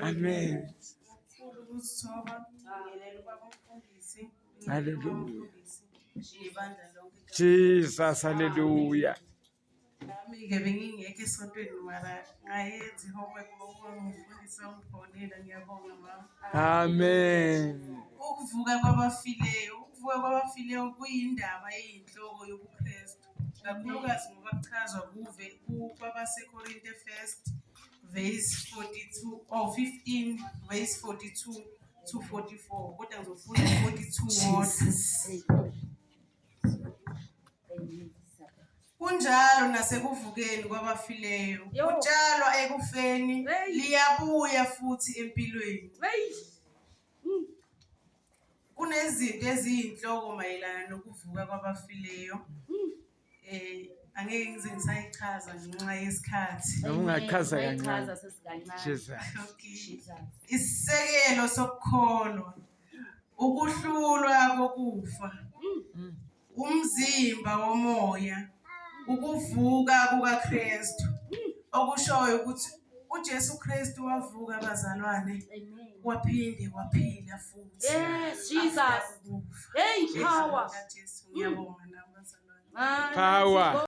Amen. Ngokukhulu ukuzithoba, ngibingelela ubaba umfundisi, Hallelujah. umfundisi, nebandla lonke. Jesus, hallelujah. Nami-ke bengingekho esontweni mara ngayenza i-homework ngoba umfundisi wangifonela, ngiyabonga mama. Amen. Ukuvuka kwabafileyo, ukuvuka kwabafileyo kuyindaba eyinhloko yobuKristu, kakhulukazi ngoba kuchazwa kuve kwabaseKorinte first verse 42 or 15 verse 42 to 44, kodwa ngizofunda 42 wodwa. Kunjalo nasekuvukeni kwabafileyo. Kutshalwa ekufeni, liyabuya futhi empilweni. Kunezinto eziyinhloko mayelana nokuvuka kwabafileyo. Angeke ngize ngisayichaza ngenxa yesikhathi. Noma ungachaza kancane. Ungayichaza sesikancane. Jesus. Okay. Jesus. Isisekelo sokukholwa, ukuhlulwa kokufa, umzimba womoya, ukuvuka kukaKristu, okushoyo ukuthi uJesu Kristu wavuka, bazalwane, Amen. waphinde waphila futhi. Yes, Jesus. After ukufa. Hey, power. Jesu, ngiyabonga nami, bazalwane. Power.